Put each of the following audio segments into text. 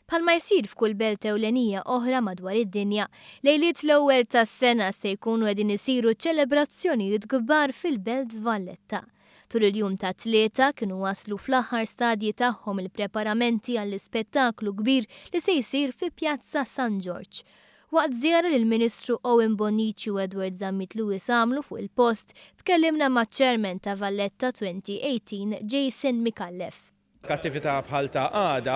Bħalma jsir f'kull belt ewlenija oħra madwar id-dinja, lejliet l-ewwel tas-sena se jkunu qegħdin isiru ċelebrazzjonijiet kbar fil-Belt Valletta. Tul il-jum tat-Tlieta kienu waslu fl-aħħar stadji tagħhom il-preparamenti għall-ispettaklu kbir li se jsir fi Pjazza San Ġorġ. Waqt żjara li l-Ministru Owen Bonnici u Edward Zammit Lewis għamlu fuq il-post, tkellimna maċ-Chairman ta' Valletta 2018 Jason Micallef. Attività bħal ta' għada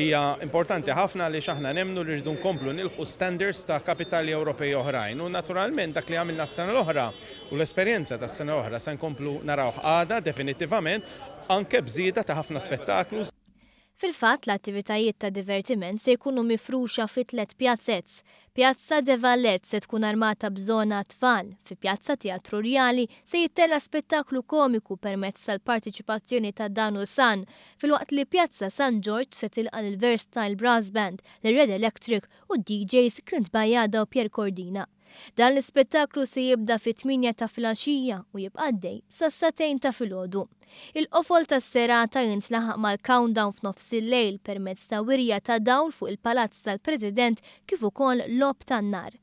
hija importanti ħafna għaliex aħna nemmnu li rridu nkomplu nilħqu standards ta' kapitali Ewropej oħrajn u naturalment dak li għamilna s-sena l-oħra u l-esperjenza tas-sena l-oħra se nkomplu narawh għada definitivament anke b'żieda ta' ħafna spettaklu. Fil-fatt, l-attivitajiet ta' divertiment se jkunu mifruxa fi tliet pjazzez. Pjazza De Valette se tkun armata b'żona għat-tfal, fi Pjazza Teatru Rjali se jittella' spettaklu komiku permezz tal-parteċipazzjoni ta' Dan u San, filwaqt li Pjazza San Ġorġ se tilqa' lill-Versatile Brass Band, lir-Red Electric u d-DJs Clint Bajada u Pierre Cordina. Dan l-ispettaklu se jibda fit-tmienja ta' filgħaxija u jibqa' għaddej sas-sagħtejn ta' filgħodu. Il-qofol tas-serata jintlaħaq mal-countdown f'nofsillejl permezz ta' wirja ta' dawl fuq il-Palazz tal-President kif ukoll logħob tan-nar.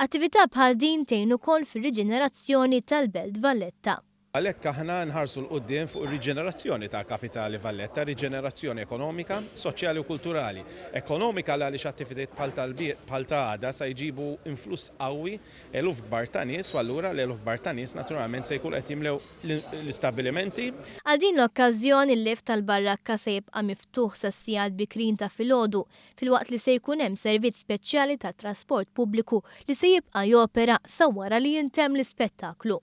Attività bħal din tgħin ukoll fir-riġenerazzjoni tal-Belt Valletta. Għalhekk aħna nħarsu 'l quddiem fuq ir-riġenerazzjoni tal-kapitali Valletta, riġenerazzjoni ekonomika, soċjali u kulturali. Ekonomika l-għaliex attivitajiet bħal tal bħal ta' għada sa jġibu influss qawwi, eluf kbar ta' nies u allura l-eluf kbar ta' nies naturalment se jkunu qed jimlew l-istabbilimenti. Għal din l-okkażjoni l-lift tal-Barrakka se jibqa' miftuħ sas-sigħat bikrin ta' filgħodu filwaqt li se jkun hemm servizz speċjali tat-trasport pubbliku li se jibqa' jopera sa wara li jintemm l-ispettaklu.